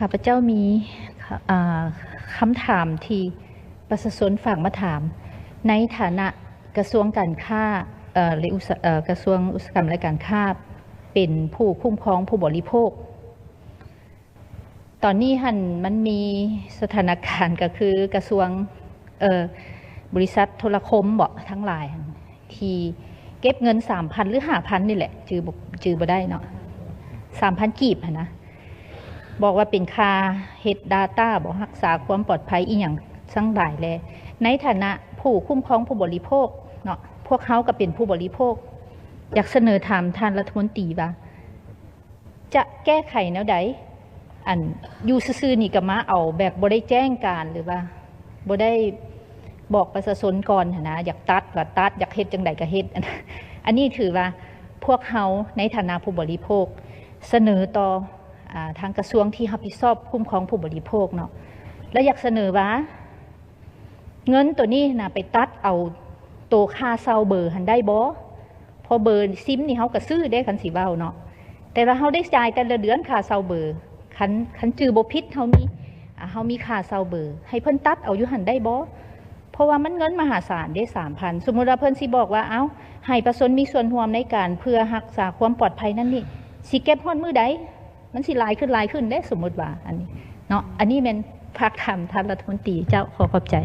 ຂ້າພະເຈົ້າມີ ເອີ່ ຄຳຖາມທີ່ປະຊາຊົນຝາກມາຖາມ ໃນຖານະກະຊວງການຄ້າ ເອີ່ ແລະ ອຸດສະ ເອີ່ ກະຊວງອຸດສາຫະກຳ ແລະ ການຄ້າ ເປັນຜູ້ຄຸ້ມຄອງຜູ້ບໍລິໂພກ. ຕອນນີ້ຫັ້ນມັນມີສະຖານະການກໍຄືກະຊວງ ເອີ່ ບໍລິສັດໂທລະຄົມເບາະ ທັງຫຼາຍຫັ້ນ ທີ່ເກັບເງິນສາມພັນ ຫຼື ຫ້າພັນນີ້ແຫຼະ ຈື່ບໍ່ ຈື່ບໍ່ໄດ້ເນາະ ສາມພັນກີບຫັ້ນນະ ບອກວ່າເປັນຄ່າເຮັດດາຕ້າບໍ ຮັກສາຄວາມປອດໄພອີ່ຫຍັງທັງຫຼາຍແລ. ໃນຖານະຜູ້ຄຸ້ມຄອງຜູ້ບໍລິໂພກເນາະ ພວກເຮົາກໍເປັນຜູ້ບໍລິໂພກ ຢາກສະເໜີຖາມທ່ານລັດຖະມົນຕີວ່າ ຈະແກ້ໄຂແນວໃດ? ອັນ ຢູ່ຊື່ໆນີ້ກໍມາເອົາແບບບໍ່ໄດ້ແຈ້ງການ ຫຼືວ່າບໍ່ໄດ້ບອກປະຊາຊົນກ່ອນຫັ້ນນະ ຢາກຕັດກໍຕັດ ຢາກເຮັດຈັ່ງໃດກໍເຮັດ. ອັນນີ້ຖືວ່າພວກເຮົາໃນຖານະຜູ້ບໍລິໂພກ ສະເໜີຕໍ່ ອາ ທາງກະຊວງທີ່ຮັບຜິດຊອບຄຸ້ມຄອງຜູ້ບໍລິໂພກເນາະ ແລະ ຢາກສະເໜີວ່າ ເງິນໂຕນີ້ນະ ໄປຕັດເອົາໂຕຄ່າເຊົ່າເບີຫັ້ນໄດ້ບໍ່? ເພາະເບີຊິມນີ້ເຮົາກໍຊື້ເດ້ ຄັນຊິເວົ້າເນາະ ແຕ່ວ່າເຮົາໄດ້ຈ່າຍແຕ່ລະເດືອນຄ່າເຊົ່າເບີ ຄັນ ຄັນຈື່ບໍ່ຜິດ ເຮົາມີ ອາ ເຮົາມີຄ່າເຊົ່າເບີ ໃຫ້ເພິ່ນຕັດເອົາຢູ່ຫັ້ນໄດ້ບໍ່? ເພາະວ່າມັນເງິນມະຫາສານເດ້ ສາມພັນ ສົມມຸດວ່າເພິ່ນຊິບອກວ່າ ເອົ້າ ໃຫ້ປະຊາຊົນມີສ່ວນຮ່ວມໃນການເພື່ອຮັກສາຄວາມປອດໄພນັ້ນນີ້ ຊິເກັບຮອດມື້ໃດ? ມັນຊິຫຼາຍຂຶ້ນ ຫຼາຍຂຶ້ນເດ້ ສົມມຸດວ່າ ອັນນີ້ເນາະ ອັນນີ້ແມ່ນຝາກຖາມທ່ານລັດຖະມົນຕີເຈົ້າ. ຂໍຂອບໃຈ.